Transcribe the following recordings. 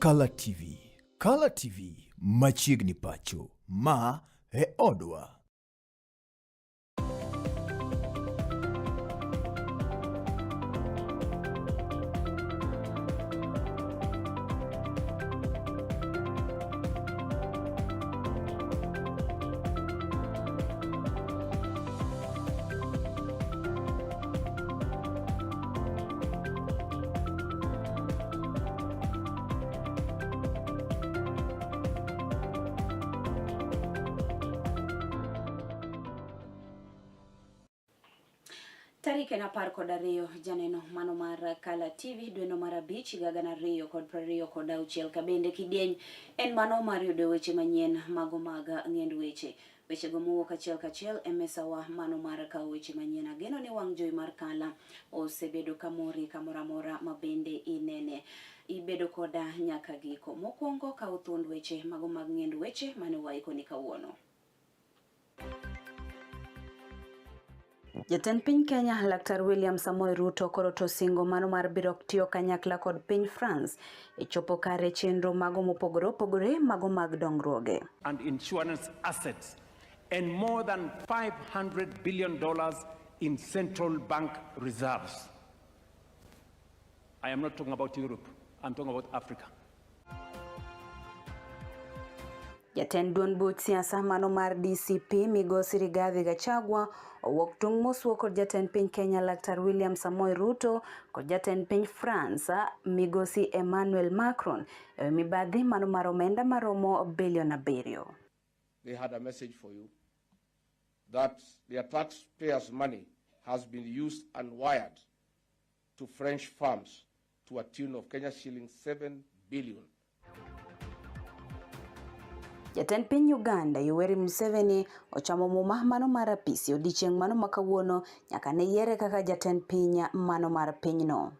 Kala TV. Kala TV machiegni pacho. Ma e odwa. Tarik en 12 janeno mano mar Kala TV dweno mar 5 higa 2026 kabende kidieny en mano mar yudo weche manyien mago mag ng'end weche. Wechego mowuok achiel kachiel e mesawa mano mar kawo weche manyien. Ageno ni wang' jowi mar Kala osebedo kamori kamoro amora ma bende inene. Ibedo koda nyaka giko. Mokwongo kawo thuond weche mago mag ng'end weche mane waikoni kawuono. Jatend piny Kenya Laktar William Samoei Ruto koro to singo mano mar biro tiyo kanyakla kod piny France e chopo kare chenro mago mopogore opogore mago mag dongruoge. And insurance assets and more than $500 billion in central bank reserves. I am not talking about Europe, I'm talking about Africa. Jatend duond buch siasa mano mar DCP Migosi Rigathi Gachagua owuok tung' moswo kod jatend piny Kenya Laktar William Samoei Ruto kod jatend piny France Migosi Emmanuel Macron ewi mibadhi mano mar omenda maromo bilion 7. They had a message for you that their taxpayers' money has been used and wired to French farms to a tune of Kenya shillings 7 billion. Jatend piny Uganda Yoweri Museveni ochamo muma mano mar apisi odiechieng' mano ma kawuono nyaka ne yiere kaka jatend piny mano mar pinyno.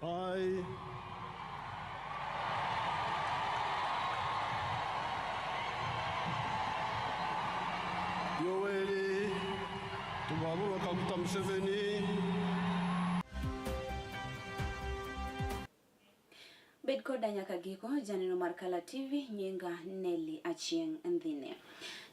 I Yoweri Tibuhaburwa Kaguta Museveni. Bed koda nyaka giko, janeno mar Kala TV, nyinga Nelly Achieng' Ndhine.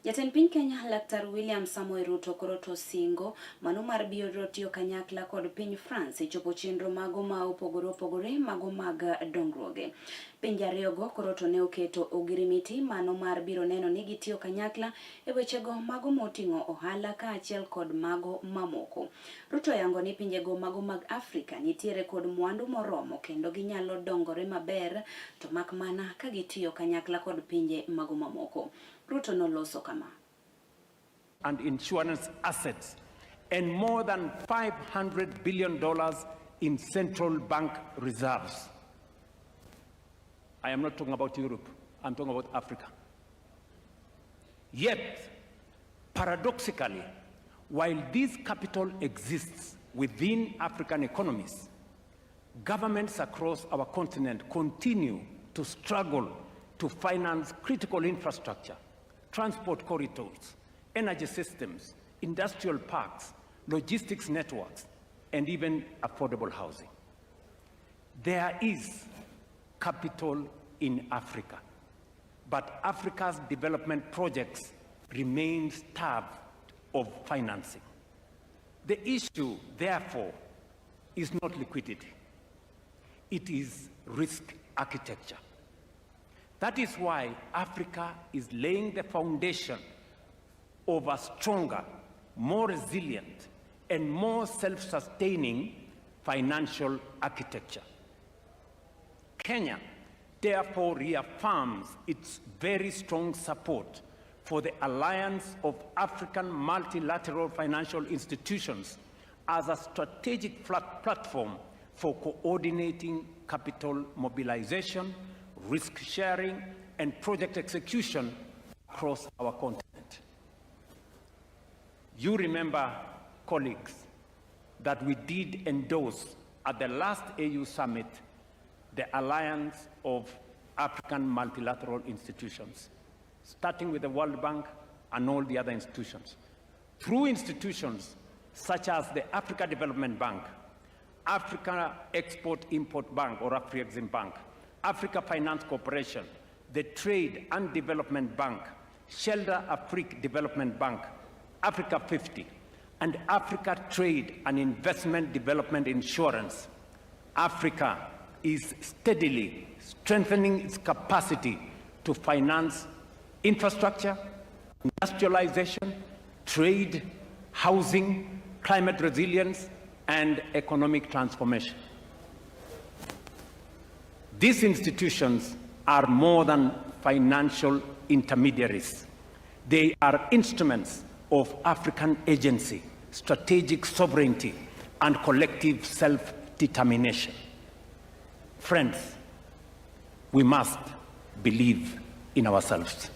Jatend piny Kenya Laktar William Samoei Ruto koro to singo mano mar biro tiyo kanyakla kod piny France e chopo chenro mago ma opogore opogore mago mag dongruoge. Pinje ariyogo koro to ne oketo ogirimiti mano mar biro neno ni gitiyo kanyakla e wechego mago moting'o ohala kaachiel kod mago mamoko. Ruto yango ni pinjego mago mag Afrika nitiere kod mwandu moromo kendo ginyalo dongore maber to mak mana ka gitiyo kanyakla kod pinje mago mamoko. Ruto noloso kama. And insurance assets and more than $500 billion in central bank reserves. I am not talking about Europe, I'm talking about Africa. Yet, paradoxically, while this capital exists within African economies, governments across our continent continue to struggle to finance critical infrastructure, transport corridors, energy systems, industrial parks, logistics networks, and even affordable housing. There is capital in Africa, but Africa's development projects remain starved of financing. The issue, therefore, is not liquidity. It is risk architecture. That is why Africa is laying the foundation of a stronger, more resilient, and more self-sustaining financial architecture. Kenya, therefore, reaffirms its very strong support for the Alliance of African Multilateral Financial Institutions as a strategic platform for coordinating capital mobilization, risk sharing, and project execution across our continent. You remember, colleagues, that we did endorse at the last AU summit the Alliance of African Multilateral Institutions, starting with the World Bank and all the other institutions. Through institutions such as the Africa Development Bank, Africa Export-Import Bank or Afrexim Bank, Africa Finance Corporation, the Trade and Development Bank, Shelter Afrique Development Bank, Africa 50, and Africa Trade and Investment Development Insurance, Africa is steadily strengthening its capacity to finance infrastructure, industrialization, trade, housing, climate resilience, and economic transformation. These institutions are more than financial intermediaries. They are instruments of African agency, strategic sovereignty, and collective self-determination. Friends, we must believe in ourselves.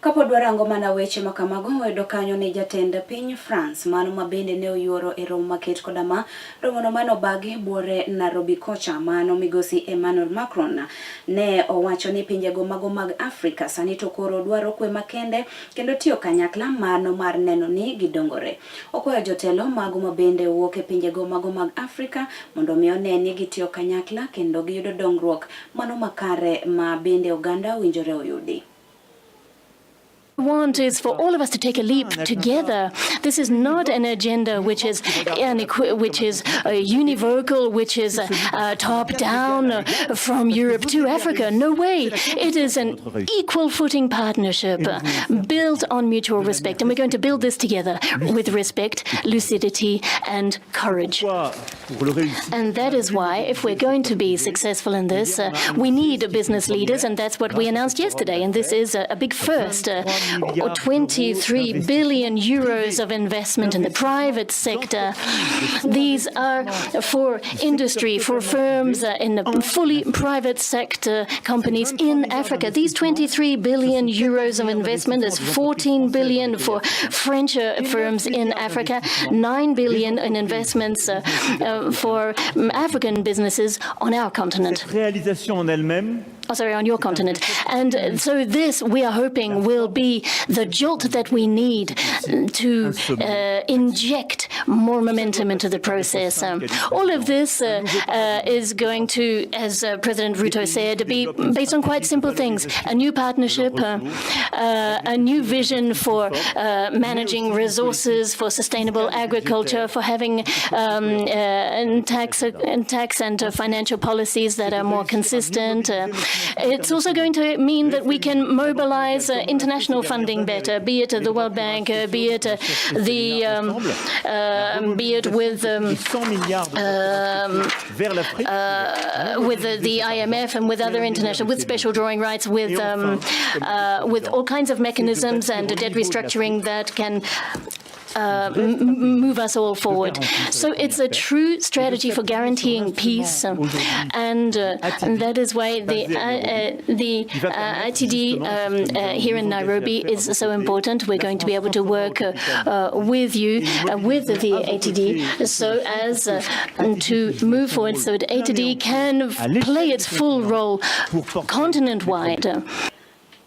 Kapod warango mana weche ma kamago, wayudo kanyo ni jatend piny France mano ma bende ne oyuoro e romo maket koda ma romono mane obagi buore Nairobi kocha mano migosi Emmanuel Macron ne owacho ni pinjego mago mag Afrika sani to koro dwaro kwe makende kendo tiyo kanyakla mano mar neno ni gidongore. Okwayo jotelo mago ma bende wuok e pinjego mago mag Afrika mondo mi one ni gitiyo kanyakla kendo giyudo dongruok mano makare ma bende oganda owinjore oyudi. Want is for all of us to take a leap together. This is not an agenda which is univocal, which is top down from Europe to Africa. No way. It is an equal footing partnership built on mutual respect, and we're going to build this together with respect, lucidity, and courage. And that is why, if we're going to be successful in this, we need business leaders, and that's what we announced yesterday. And this is a big first. 23 billion euros of investment in the private sector. These are for industry, for firms in the fully private sector companies in Africa. These 23 billion euros of investment is 14 billion for French firms in Africa, 9 billion in investments for African businesses on our continent. Oh, sorry, on your continent. And so this, we are hoping, will be the jolt that we need to inject more momentum into the process. All of this is going to, as President Ruto said, be based on quite simple things. A new partnership, a new vision for managing resources, for sustainable agriculture, for having tax and financial policies that are more consistent. It's also going to mean that we can mobilize international funding better, be it the World Bank, be it with the IMF and with other international, with special drawing rights, with all kinds of mechanisms and debt restructuring that can move us all forward. So it's a true strategy for guaranteeing peace, and that is why the ATD here in Nairobi is so important. We're going to be able to work with you, with the ATD, so as to move forward so that ATD can play its full role continent-wide.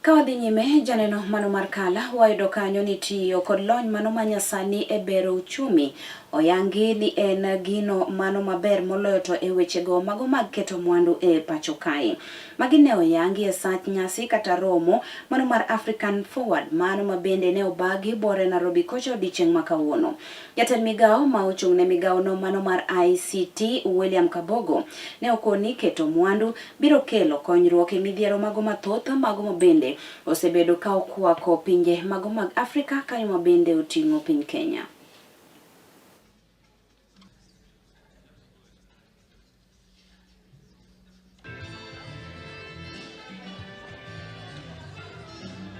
Ka wadhi nyime, janeno mano mar Kala wayudo kanyo ni tiyo kod lony mano manyasani e bero uchumi oyangi ni en gino mano maber moloyo to e wechego mago mag keto mwandu e pacho kae. Magi ne oyangi e sach nyasi kata romo mano mar African Forward mano ma bende ne obagi bore Nairobi kocha odiechieng' ma kawuono. Jatend migawo ma ochung' ne migawo no mano mar ICT William Kabogo ne okoni keto mwandu biro kelo konyruok e midhiero mago mathoth mago ma bende osebedo ka okwako pinje mago mag Afrika kanyo ma bende oting'o piny Kenya.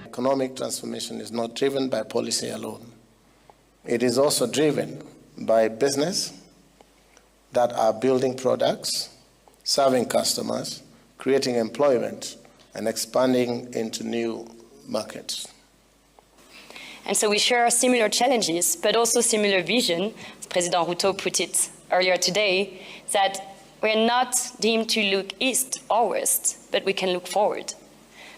Economic transformation is not driven by policy alone. It is also driven by business that are building products, serving customers, creating employment, and expanding into new markets. And so we share similar challenges, but also similar vision, as President Ruto put it earlier today, that we're not deemed to look east or west, but we can look forward.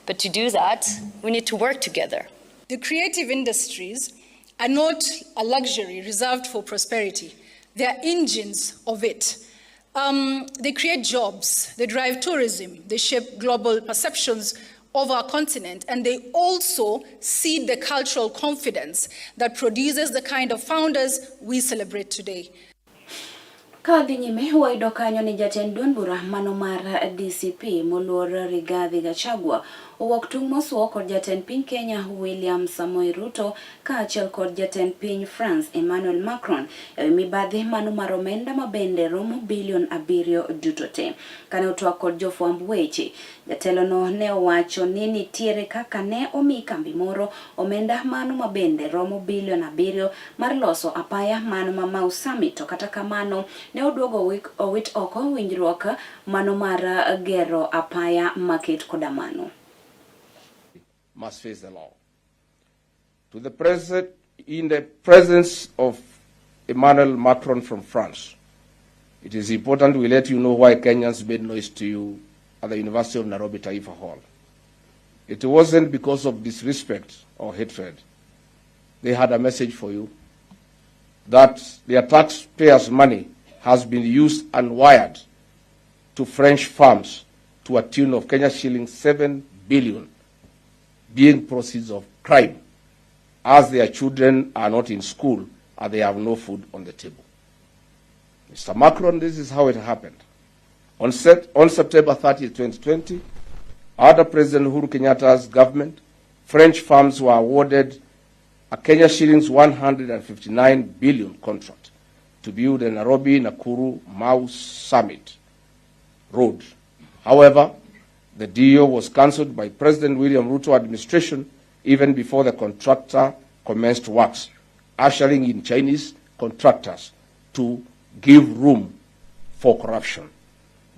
But to do that, we need to work together. The creative industries are not a luxury reserved for prosperity. They are engines of it. They create jobs, they drive tourism, they shape global perceptions of our continent, and they also seed the cultural confidence that produces the kind of founders we celebrate today. Ka dhi nyime wayudo kanyo ni jatend duond bura mano mar DCP moluor Rigathi Gachagua owuok tung' mosuo kod jatend piny Kenya William Samoei Ruto kaachiel kod jatend piny France Emmanuel Macron ewi mibadhi mano mar omenda ma bende romo bilion 7 duto te. Kane otwak kod jofwamb weche, jatelono ne owacho ni nitiere kaka ne omi kambi moro omenda mano ma bende romo bilion 7 mar loso apaya mano ma Mau Summit, to kata kamano ne oduogo owit oko winjruok mano mar gero apaya maket koda mano. Must face the law. To the president, in the presence of Emmanuel Macron from France, it is important we let you know why Kenyans made noise to you at the University of Nairobi Taifa Hall. It wasn't because of disrespect or hatred. They had a message for you that their taxpayers' money has been used and wired to French firms to a tune of Kenya shillings 7 billion, being proceeds of crime, as their children are not in school and they have no food on the table. Mr. Macron, this is how it happened. On September 30, 2020, under President Uhuru Kenyatta's government, French firms were awarded a Kenya shillings 159 billion contract to build the Nairobi-Nakuru Mau Summit Road. However, the deal was cancelled by President William Ruto administration even before the contractor commenced works, ushering in Chinese contractors to give room for corruption.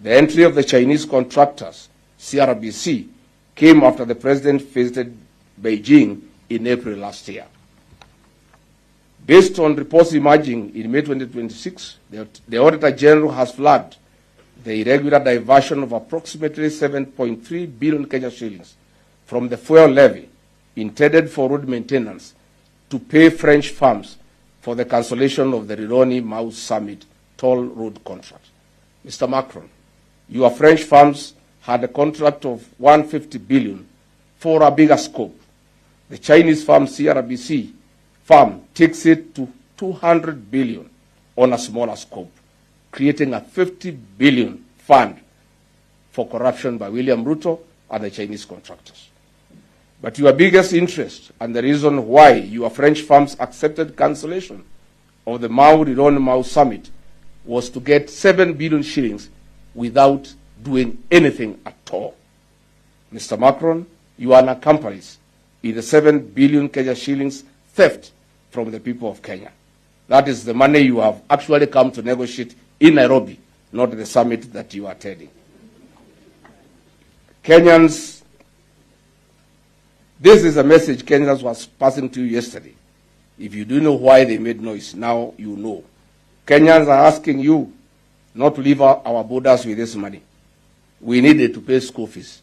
The entry of the Chinese contractors, CRBC, came after the president visited Beijing in April last year. Based on reports emerging in May 2026, the Auditor General has flagged the irregular diversion of approximately 7.3 billion Kenya shillings from the fuel levy intended for road maintenance to pay French firms for the cancellation of the Rironi Mau Summit toll road contract. Mr. Macron, your French firms had a contract of 150 billion for a bigger scope. The Chinese firm CRBC firm takes it to 200 billion on a smaller scope, creating a 50 billion fund for corruption by William Ruto and the Chinese contractors. But your biggest interest and the reason why your French firms accepted cancellation of the Mau Rironi Mau Summit was to get 7 billion shillings without doing anything at all. Mr. Macron, you are an accomplice in the 7 billion Kenya shillings theft from the people of Kenya. That is the money you have actually come to negotiate in Nairobi, not the summit that you are attending. Kenyans, this is a message Kenyans was passing to you yesterday. If you do know why they made noise, now you know. Kenyans are asking you not to leave our borders with this money. We need it to pay school fees.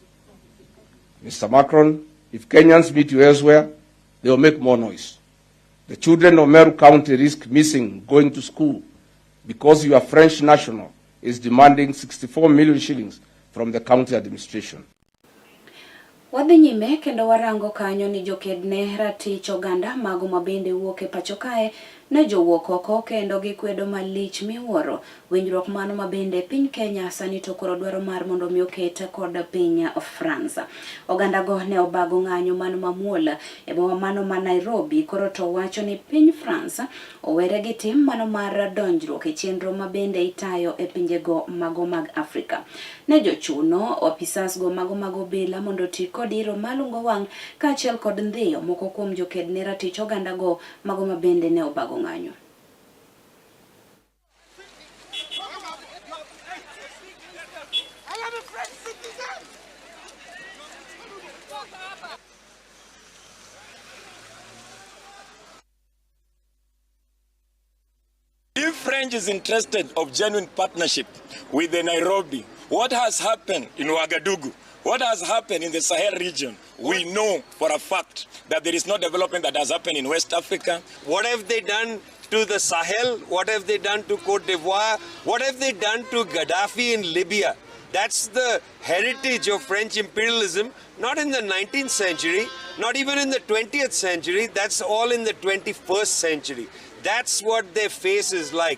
Mr. Macron, if Kenyans meet you elsewhere, they will make more noise. The children of Meru County risk missing going to school because your French national is demanding 64 million shillings from the county administration. Wadhi nyime kendo warango kanyo ni joked ne ratich oganda mago mabende wuok e pacho kae ne jowuok oko kendo gikwedo malich miwuoro winjruok mano mabende piny Kenya sani to koro dwaro mar mondo mi oket kod piny France. Oganda go ne obago ng'anyo mano mamuol e boma mano ma Nairobi koro to wacho ni piny France owere gi tim mano mar donjruok e chenro mabende itayo e pinjego mago mag Afrika. Ne jochuno opisas go mago mag obila mondo ti kod iro malungo wang' kaachiel kod ndhiyo moko kuom joked ne ratich oganda go mago mabende ne obago ng'anyo. If French is interested of genuine partnership with the Nairobi, what has happened in Ouagadougou What has happened in the Sahel region, we know for a fact that there is no development that has happened in West Africa. What have they done to the Sahel? What have they done to Cote d'Ivoire? What have they done to Gaddafi in Libya? That's the heritage of French imperialism, not in the 19th century, not even in the 20th century, that's all in the 21st century. That's what their face is like.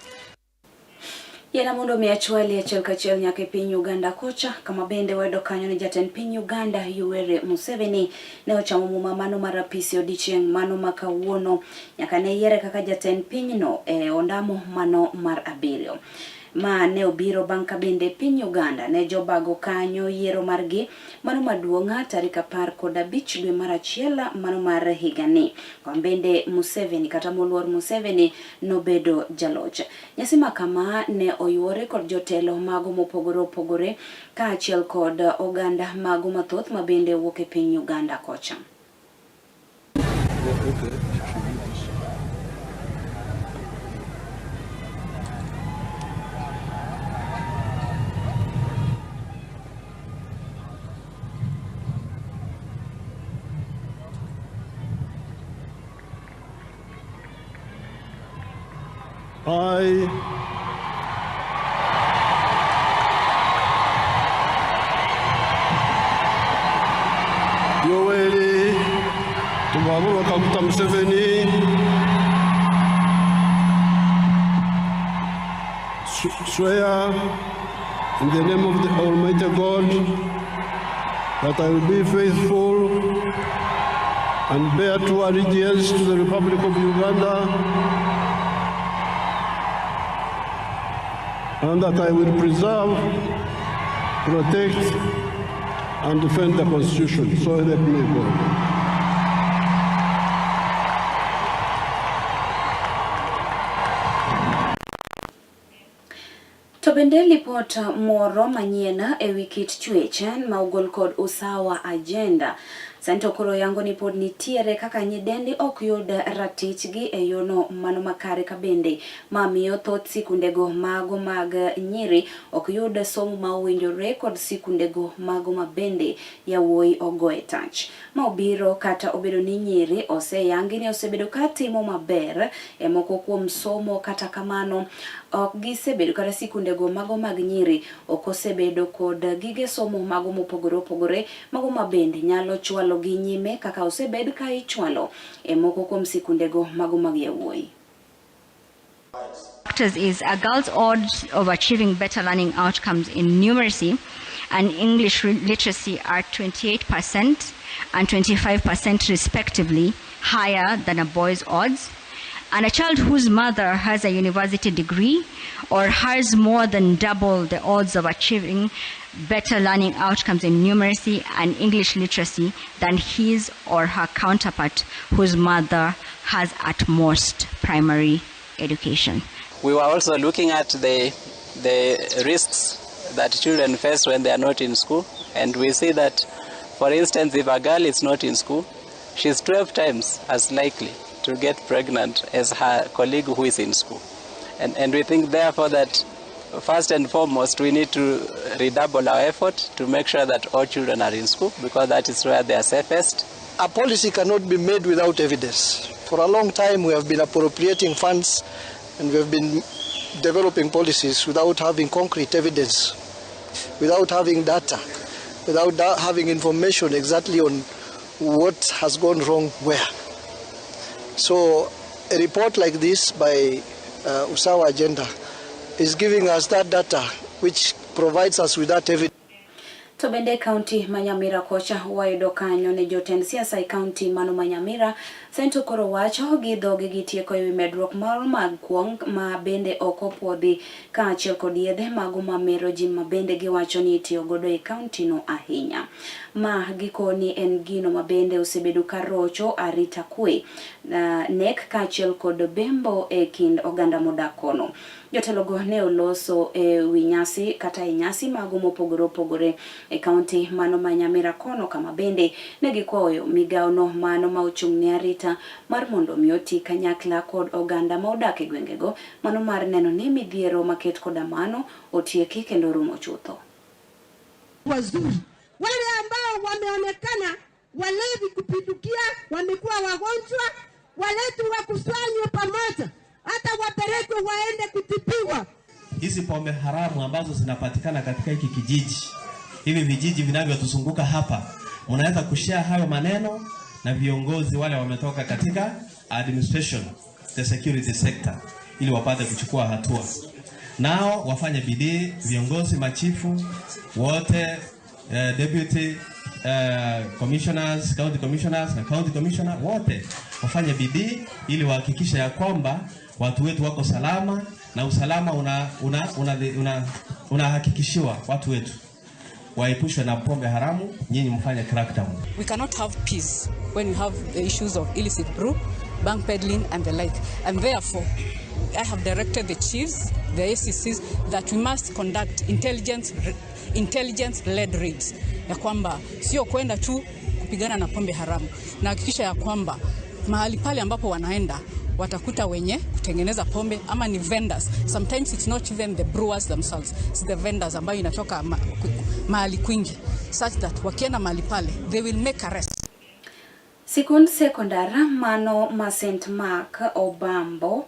Yena mondo mi achwali achiel kachiel nyaka e piny Uganda kocha kama bende wayudo kanyo ni jatend piny Uganda Yoweri Museveni ne ochamo muma mano mar apisi odiochieng' mano ma kawuono nyaka ne yiere kaka jatend pinyno e ondamo mano mar 7. Ma ne obiro bang' ka bende piny Uganda ne jobago kanyo yiero margi mano maduong' tarik 15 dwe mar 1 mano mar higani. Kama bende Museveni kata moluor Museveni nobedo jaloch. Nyasi ma kama ne oyuore kod jotelo mago mopogore opogore kaachiel kod oganda mago mathoth ma bende wuok e piny Uganda kocha. I Yoweri Tibuhaburwa Kaguta Museveni swear in the name of the Almighty God that I will be faithful and bear true allegiance to the Republic of Uganda, and that I will preserve, protect, and defend the Constitution. So help me God. To bende lipot moro manyien e wi kit chwech ma ogol kod Usawa Agenda sani to koro yango ni pod nitiere kaka nyidendi ok yud ratichgi e yono mano makare ka bende ma miyo thoth sikundego mago mag nyiri ok yud somo ma owinjore kod sikundego mago ma bende yawuoyi ogoye tach. Ma obiro kata obedo ni nyiri oseyangi ni osebedo ka timo maber e moko kuom somo, kata kamano ok gisebedo kata sikundego mago mag nyiri ok osebedo kod gige somo mago mopogore opogore mago ma bende nyalo chwalo gi nyime kaka osebed ka ichwalo e moko kuom sikundego mago mag yawuoyi. Factors is a girl's odds of achieving better learning outcomes in numeracy and English literacy are 28% and 25% respectively higher than a boy's odds. And a child whose mother has a university degree or has more than double the odds of achieving better learning outcomes in numeracy and English literacy than his or her counterpart whose mother has at most primary education. We were also looking at the risks that children face when they are not in school, and we see that, for instance, if a girl is not in school, she's 12 times as likely to get pregnant as her colleague who is in school. And we think, therefore, that first and foremost, we need to redouble our effort to make sure that all children are in school, because that is where they are safest. A policy cannot be made without evidence. For a long time, we have been appropriating funds and we have been developing policies without having concrete evidence, without having data, without having information exactly on what has gone wrong where. So a report like this by Usawa Agenda is giving us that data, which provides us with that evidence. To bende kaunti ma Nyamira kocha wayudo kanyo ne jotend siasa e kaunti mano ma Nyamira sento koro wacho gi dhogi gitieko ewi medruok mar mag kuong' ma bende ok opuodhi kaachiel kod yedhe mago mamero ji ma bende giwacho ni itiyo godo e kaunti no ahinya. Ma gikoni en gino ma bende osebedo ka rocho arita kwe nek kaachiel kod bembo e kind oganda modak kono. Jotelogo ne oloso e wi nyasi kata e nyasi mago mopogore opogore e kaunti mano ma Nyamira kono, kama bende ne gikwayo migawono mano ma ochung' ne arita mar mondo mi oti kanyakla kod oganda ma odak e gwengego mano mar neno ni midhiero maket koda mano otieki kendo rumo chutho. Wazuri Wale ambao wameonekana walevi kupindukia, wamekuwa wagonjwa, waletwe wakusanywe pamoja, hata wapelekwe waende kutibiwa. Hizi pombe haramu ambazo zinapatikana katika hiki kijiji, hivi vijiji vinavyotuzunguka hapa, mnaweza kushare hayo maneno na viongozi wale wametoka katika administration, the security sector, ili wapate kuchukua hatua. Nao wafanye bidii, viongozi, machifu wote, deputy commissioners, county commissioners na county commissioner wote wafanye bidii ili wahakikishe ya kwamba watu wetu wako salama na usalama unahakikishiwa una watu wetu waepushwe na pombe haramu. Nyinyi mfanye crackdown. We cannot have peace when we have the issues of illicit brew, bank peddling and the like. And therefore, I have directed the chiefs, the ACCs, that we must conduct intelligence-led raids. Ya kwamba sio kwenda tu kupigana na pombe haramu, na hakikisha ya kwamba mahali pale ambapo wanaenda watakuta wenye kutengeneza pombe ama ni vendors. Sometimes it's not even the brewers themselves, it's the vendors ambayo inatoka mahali kwingi, such that wakienda mahali pale they will make arrest. Sikund sekondar mano ma St. Mark Obambo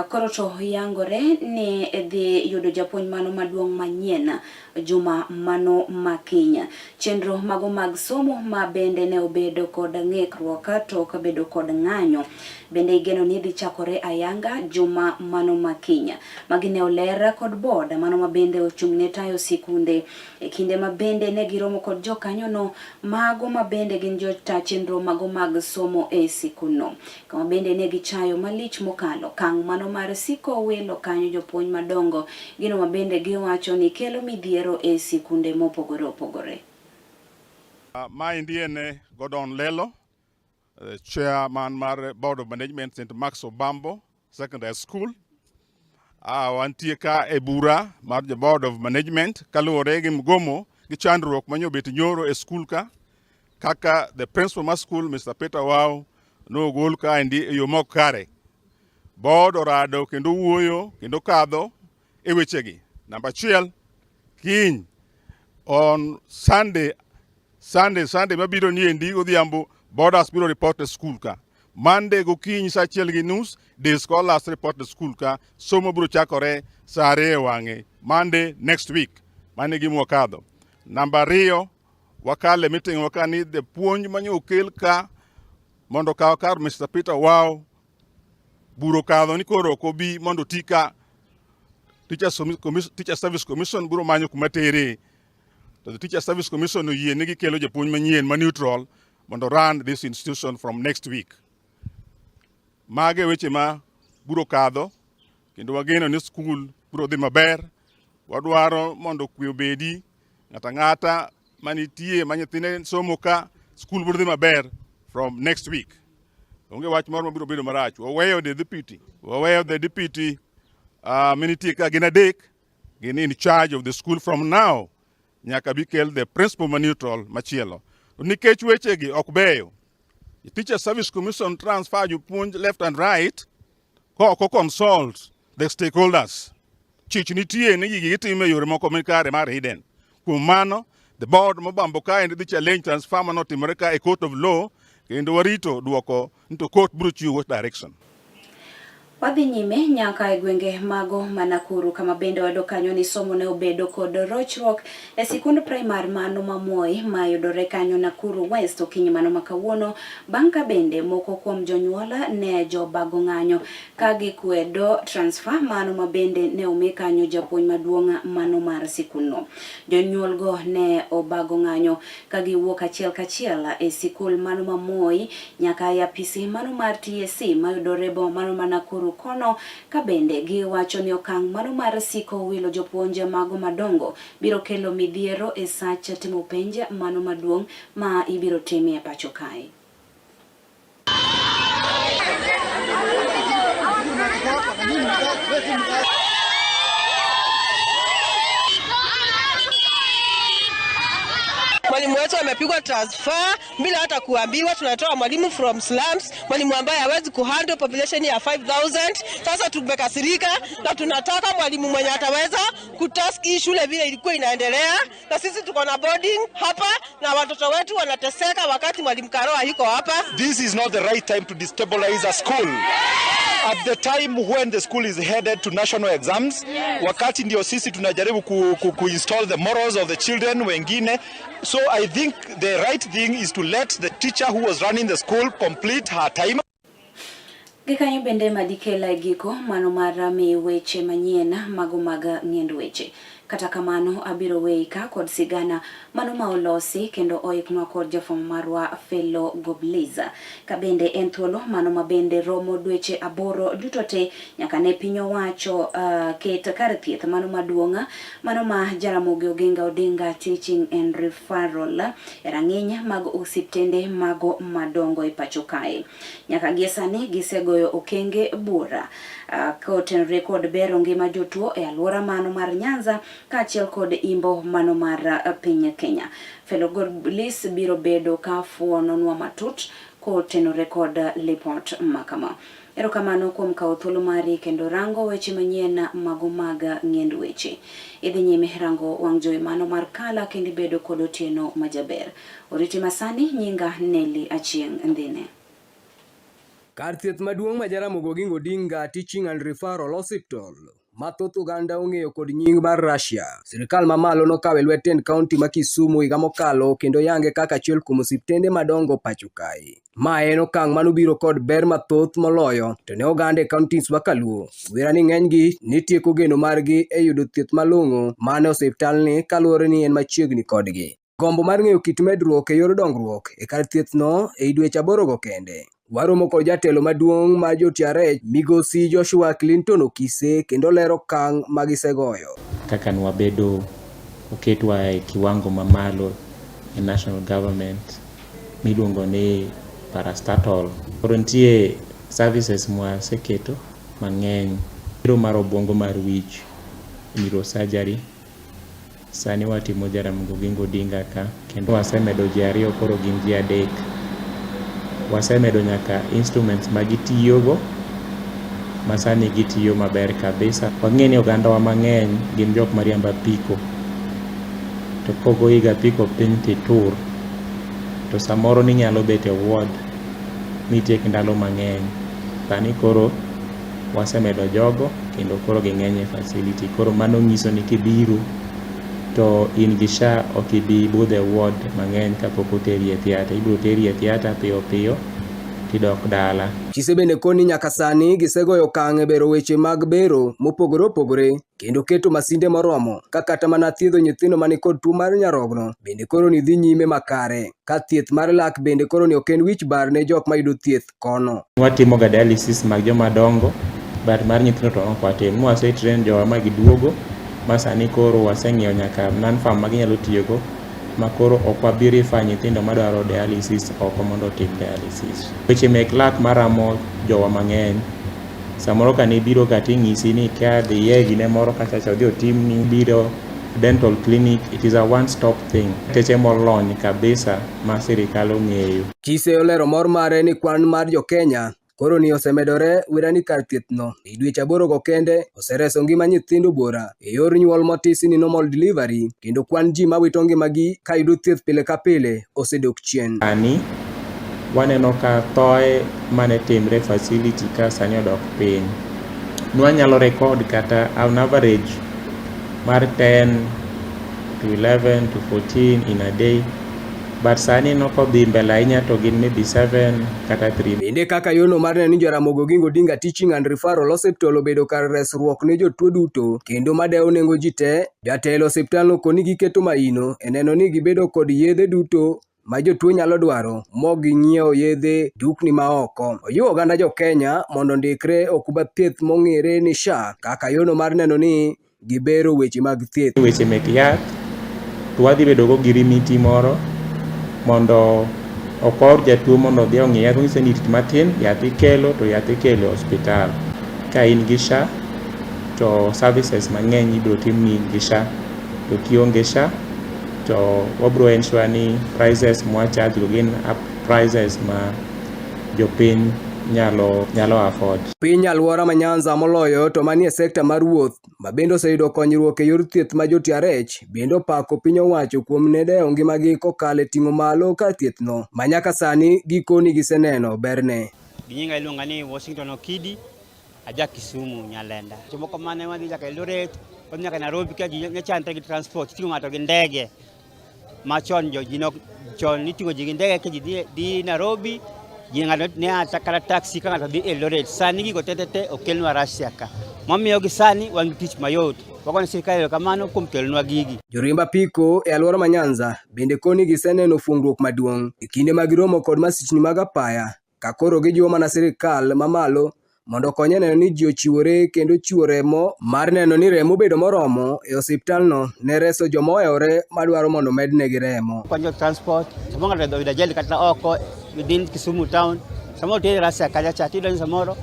koro to yangore ni dhi yudo japuonj mano maduong' manyien juma mano makiny. Chenro mago mag somo ma bende ne obedo kod ng'ikruok tok bedo kod ng'anyo bende igeno ni dhi chakore ayanga juma mano makiny. Magi ne oler kod board mano ma bende ochung' ne tayo sikunde e kinde ma bende ne giromo kod jokanyono mago ma bende gin jota chenro mago mag somo e sikunno, kama bende ne gichayo malich mokalo kang' mano mar siko wilo kanyo jopuonj madongo, gino ma bende giwacho ni kelo midhiero e sikunde mopogore opogore. Maendi en Gordon Lelo, chairman mar Board of Management St. Mark's Obambo Secondary School. Wantie ka e bura mar jo Board of Management kaluwore gi mgomo gi chandruok manyobet nyoro e skul ka, kaka the principal mar school Mr. Peter Wao nogol kaendi e yo mok kare. Board orado kendo wuoyo kendo kadho e wechegi. Namba achiel, kiny on Sunday mabiro ni endi godhiambo, boarders biro report e school ka. Monday gokinyi saa 1:30, day scholars report e school ka. Somo biro chakore saa 2 wang'e Monday next week. Mano e gima wakadho. Namba 2, wakale meeting waka ni the puonj manyo okel ka mondo okaw kar Mr. Peter Wao buro kadho ni koro ok obi mondo oti ka. Teacher Service Commission biro manyo kuma tere. To the Teacher Service Commission oyie ni gikelo japuonj manyien ma neutral mondo run this institution from next week. Mage weche ma buro kadho kendo wageno ni skul biro dhi maber. Wadwaro mondo kwe obedi, ng'ata ng'ata manitie ma nyithinde somo ka, skul biro dhi maber from next week. Onge wach moro mabiro bedo marach. Waweyo the deputy minitie ka gin adek, gin in charge of the school from now nyaka bi kel the principal ma neutral machielo. Nikech wechegi ok beyo, the Teacher Service Commission transfer jopuonj left and right ko ok consult the stakeholders. Chich nitie ni gigi gitimo e yore moko makare mar hidden. Kuom mano, the board mobambo kaendi dhi challenge transfer manotimore ka e court of law, kendo warito duoko to court biro chiwo direction. Wadhi nyime nyaka e gwenge mago ma Nakuru kama bende wayudo kanyo ni somo ne obedo kod rochruok e sikund primar mano ma Moi mayudore kanyo Nakuru West okinyi mano ma kawuono, bang' ka bende moko kuom jonyuol ne jobago ng'anyo ka gikwedo transfer mano ma bende ne omi kanyo japuonj maduong' mano mar sikundno. Jonyuol go ne obago ng'anyo ka giwuok achiel kachiel e sikul mano ma Moi nyaka e apisi mano mar TSC mayudore boma mano ma Nakuru kono, ka bende giwacho ni okang' mano mar siko wilo jopuonj mago madongo biro kelo midhiero e sach timo penj mano maduong' ma ibiro timie pacho kae. Mwalimu wetu amepigwa transfer bila hata kuambiwa. Tunatoa mwalimu from slums, mwalimu ambaye hawezi kuhandle population ya 5000. Sasa tumekasirika na tunataka mwalimu mwenye ataweza kutask hii shule vile ilikuwa inaendelea, na sisi tuko na boarding hapa na watoto wetu wanateseka wakati mwalimu Karoa yuko hapa. This is not the right time to destabilize a school. At the time when the school is headed to national exams, wakati ndio sisi tunajaribu ku install the morals of the children wengine. So I think the right thing is to let the teacher who was running the school complete her time. Gikanyo bende madikela e giko mano mar mi weche manyien mago mag ng'iend weche. Kata kamano abiro weyi ka kod sigana mano ma olosi kendo oiknwa kod jafwambo marwa Felo Gobliza. Ka bende en thuolo mano ma bende romo dweche 8 duto te nyaka ne piny owacho ket kar thieth mano maduong' mano ma Jaramogi Oginga Odinga Teaching and Referral e rang'iny mag osiptende mago madongo e pacho kae. Nyaka gie sani gisegoyo okenge buora kotenore kod bero ngima jotuo e alwora mano mar Nyanza kaachiel kod imbo mano mar piny Kenya. Felo Godbliss biro bedo ka fuononwa matut kotenore kod lipot makama. Erokamano kuom kawo thuolo mari kendo rango weche manyien mago mag ng'iend weche. Idhi nyime rango wang' jowi mano mar Kala kendo ibedo kod otieno majaber. Oriti masani nyinga Nelly Achieng' Ndhine. Kar thieth maduong' ma Jaramogi Oginga Odinga Teaching and Referral Hospital ma thoth oganda ong'eyo kod nying mar Russia. Sirkal mamalo nokawo e lwet tend kaunti ma Kisumu higa mokalo kendo yange kaka achiel kuom osiptende madongo pacho kae. Ma en okang' manobiro kod ber mathoth moloyo to ne oganda e counties ma Kaluo. Wera ni ng'enygi ne tieko geno margi e yudo thieth malong'o mane osiptalni kaluwore ni en machiegni kodgi. Gombo mar ng'eyo kit medruok e yor dongruok e kar thieth no ei dweche 8 go kende. Waromo kod jatelo maduong' mar jo-TRH migosi Joshua Clinton Okise kendo lero okang' magisegoyo. Kaka nwabedo oketwa e kiwango mamalo e national government miluongo ni parastatal. Koro nitie services mwaseketo mang'eny. Biro mar obwongo mar wich, neurosurgery. Sani watimo Jaramogi Oginga Odinga ka kendo wasemedo ji 2 koro gin ji 3. Wasemedo nyaka instruments ma gitiyogo ma sani gitiyo maber kabisa. Wang'e ni ogandawa mang'eny gin jok mariembo apiko. To kogoyi gi apiko piny titur, to samoro ninyalo bet e ward mitiek ndalo mang'eny. Sani koro wasemedo jogo kendo koro ging'eny e facility. Koro mano nyiso ni kibiro to in gi SHA ok ibi budho e ward mang'eny kapok oteri e theatre. Ibiro teri e theatre piyo piyo tidok dala. Chise bende koni nyaka sani gisegoyo okang' e bero weche mag bero mopogore opogore kendo keto masinde moromo ka kata mana thiedho nyithindo manikod tuo mar nyarogno bende koro ni dhi nyime makare ka thieth mar lak bende koro ni ok en wich bar ne jok mayudo thieth kono. Watimo ga dialysis mag joma dongo but mar nyithindo to ok watim. Mwase train jowa ma giduogo ma sani koro waseng'iewo nyaka non-farm ma ginyalo tiyogo ma koro ok wabi refer nyithindo madwaro dialysis oko mondo otim dialysis. Weche mek lak maramo jowa mang'eny. Samoro ka nibiro ka ting'isi ni ka dhiye gine moro kachacha odhi otimni biro dental clinic, it is a one stop thing. Teche molony kabisa ma sirikal ong'eyo. Chise olero mor mare ni kwan mar jo-Kenya koro ni osemedore wera ni kar thieth no e dweche 8 go kende osereso ngima nyithindo buora e yor nyuol motisi ni normal delivery kendo kwan ji mawito ngimagi ka yudo thieth pile ka pile osedok chien. Sani waneno ka thoe mane timre facility ka sani odok piny. Nwanyalo record kata on average mar 10 to 11 to 14 in a day. But sani nokodhi mbele ahinya to gin maybe 7 kata 3. Bende kaka yono mar neno ni Jaramogi Oginga Odinga Teaching and Referral Hospital obedo kar resruok ne jotuo duto kendo madewo nengo ji te, jatelo osiptalno koni giketo maino e neno ni gibedo kod yedhe duto ma jotuo nyalo dwaro mok ging'iewo yedhe dukni ma oko. Ojiwo oganda jo Kenya mondo ondikre okumba thieth mong'ere ni SHA kaka yono mar neno ni gibero weche mag thieth. Weche mek yath to wadhi bedo go gi rimiti moro mondo okor jatuo mondo odhi ong'i yath. Onyise ni rit matin, yath ikelo to yath ikelo e osiptal. Ka in gi SHA to services mang'eny ibiro timni gi SHA, to kionge SHA To wabro ensure ni prices mwa charge go gin prices ma jopiny nyalo nyalo afford. Piny alwora ma Nyanza moloyo to manie sekta mar wuoth ma bende oseyudo konyruok e yor thieth ma jo-TRH bende opako piny owacho kuom ne dewo ngimagi kokalo e ting'o malo kar thiethno ma nyaka sani gikoni giseneno berne. Gi nyinga iluonga ni Washington Okidi, aja Kisumu Nyalenda. Jomoko mane wadhi nyaka Eldoret, wadhi nyaka Nairobi ka ji ne chandre gi transport, iting'o ng'ato gi ndege. Machon jo ji nok chon niting'o ji gi ndege ka ji dhi, dhi Nairobi, ji ng'ato ne a kata taxi ka ng'ato dhi Eldoret. Sani gigo te te te okelnwa Russia ka. Momiyo gi sani wan gi tich mayot. Wagone sirkal erokamano kuom kelonwa gigi. Joriemb apiko e alwora ma Nyanza bende koni giseneno fuongruok maduong' e kinde ma giromo kod masichni mag apaya ka koro gijiwo mana sirkal mamalo mondo okony e neno ni ji ochiwore kendo chiwo remo mar neno ni remo obedo moromo e osiptalno ne reso joma ohewore madwaro mondo omednegi remo. Konyo transport, samoro ng'ato oyudo ajali kata oko within Kisumu town, samoro otere Russia kacha cha, tiyudo ni samoro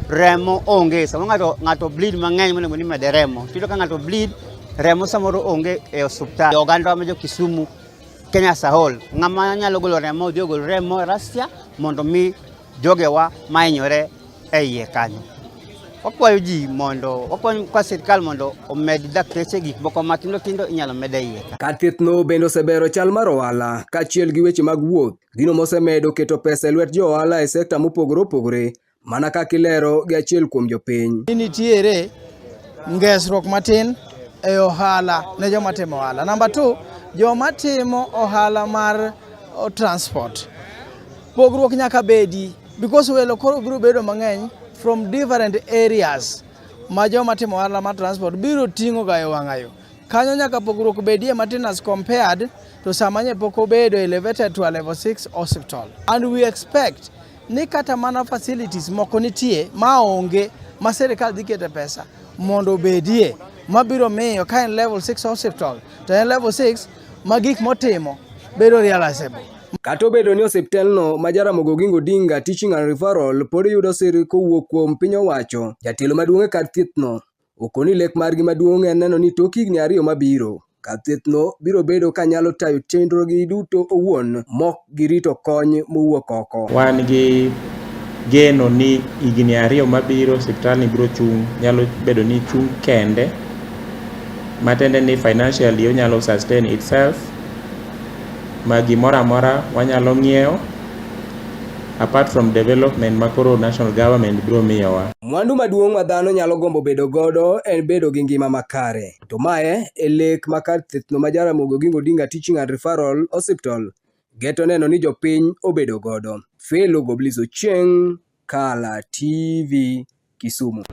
remo onge, samoro ng'ato ng'ato bleed mang'eny monego ni imede remo. Tiyudo ka ng'ato bleed, remo samoro onge e osiptal. Oganda ma jo Kisumu, Kenya as a whole, ng'ama nyalo golo remo odhi ogol remo e Russia mondo mi jogewa mahinyore e iye kanyo. Wakwayo ji mondo wakwayo kwa sirkal mondo omed dakteche gik moko matindo tindo inyalo med e iye ka. Kar thiethno bende osebero chal mar ohala kaachiel gi weche mag wuoth, gino mosemedo keto pesa e lwet jo ohala e sekta mopogore opogore mana kaka ilero gi achiel kuom jopiny. Ni nitiere ngesruok matin e ohala ne joma timo ohala. Namba 2, joma timo ohala mar transport. Pogruok nyaka bedi because welo koro biro bedo mang'eny from different areas ma joma timo ohala mar transport biro ting'o ga e wang'ayo. Kanyo nyaka pogruok bedie matin as compared to sama nye pok obedo elevated to a level 6 hospital. And we expect ni kata mana facilities moko nitie ma onge ma sirikal dhi kete pesa mondo obedie mabiro miyo ka en level 6 hospital to en level 6 ma gik motimo bedo realizable. Kata obedo ni osiptalno ma Jaramogi Oginga Odinga Teaching and Referral pod yudo sir kowuok kuom piny owacho, jatelo maduong' e kar thiethno okoni lek margi maduong' en neno ni tok higni ariyo mabiro, kar thiethno biro bedo ka nyalo tayo chenrogi duto owuon mok girito kony mowuok oko. Wan gi geno ni higni ariyo mabiro osiptalni biro chung', nyalo bedo ni chung' kende, matiende ni financially onyalo sustain itself ma gimoro amora wanyalo ng'iewo apart from development ma koro national government biro miyowa. Mwandu maduong' ma dhano nyalo gombo bedo godo en bedo gi ngima makare. To mae e lek ma kar thiethno ma Jaramogi Oginga Odinga Teaching and Referral Hospital geto neno ni jopiny obedo godo. Fellow Goblis Ochieng, Kala TV, Kisumu.